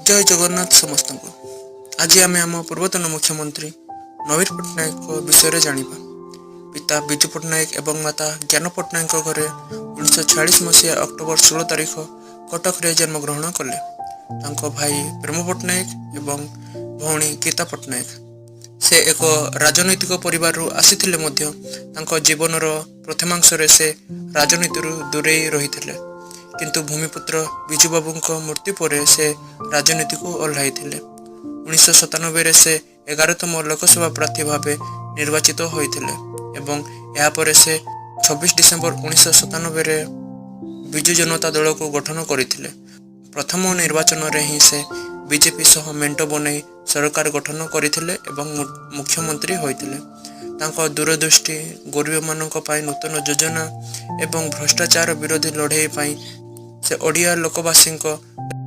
ଜୟ ଜଗନ୍ନାଥ ସମସ୍ତଙ୍କୁ। ଆଜି ଆମେ ଆମ ପୂର୍ବତନ ମୁଖ୍ୟମନ୍ତ୍ରୀ ନବୀନ ପଟ୍ଟନାୟକଙ୍କ ବିଷୟରେ ଜାଣିବା। ପିତା ବିଜୁ ପଟ୍ଟନାୟକ ଏବଂ ମାତା ଜ୍ଞାନ ପଟ୍ଟନାୟକଙ୍କ ଘରେ 1946 ମସିହା ଅକ୍ଟୋବର 16 ତାରିଖ କଟକରେ ଜନ୍ମଗ୍ରହଣ କଲେ। ତାଙ୍କ ଭାଇ ପ୍ରେମ ପଟ୍ଟନାୟକ ଏବଂ ଭଉଣୀ ଗୀତା ପଟ୍ଟନାୟକ। ସେ ଏକ ରାଜନୈତିକ ପରିବାରରୁ ଆସିଥିଲେ ମଧ୍ୟ ତାଙ୍କ ଜୀବନର ପ୍ରଥମାଂଶରେ ସେ ରାଜନୀତିରୁ ଦୂରେଇ ରହିଥିଲେ। କିନ୍ତୁ ଭୂମିପୁତ୍ର ବିଜୁବାବୁଙ୍କ ମୃତ୍ୟୁ ପରେ ସେ ରାଜନୀତିକୁ ଓହ୍ଲାଇଥିଲେ। 1997ରେ ସେ 11ତମ ଲୋକସଭା ପ୍ରାର୍ଥୀ ଭାବେ ନିର୍ବାଚିତ ହୋଇଥିଲେ ଏବଂ ଏହାପରେ ସେ 26 ଡିସେମ୍ବର 1997ରେ ବିଜୁ ଜନତା ଦଳକୁ ଗଠନ କରିଥିଲେ। ପ୍ରଥମ ନିର୍ବାଚନରେ ହିଁ ସେ ବିଜେପି ସହ ମେଣ୍ଟ ବନାଇ ସରକାର ଗଠନ କରିଥିଲେ ଏବଂ ମୁଖ୍ୟମନ୍ତ୍ରୀ ହୋଇଥିଲେ। ତାଙ୍କ ଦୂରଦୃଷ୍ଟି, ଗରିବମାନଙ୍କ ପାଇଁ ନୂତନ ଯୋଜନା ଏବଂ ଭ୍ରଷ୍ଟାଚାର ବିରୋଧୀ ଲଢ଼େଇ ପାଇଁ ସେ ଓଡ଼ିଆ ଲୋକବାସୀଙ୍କ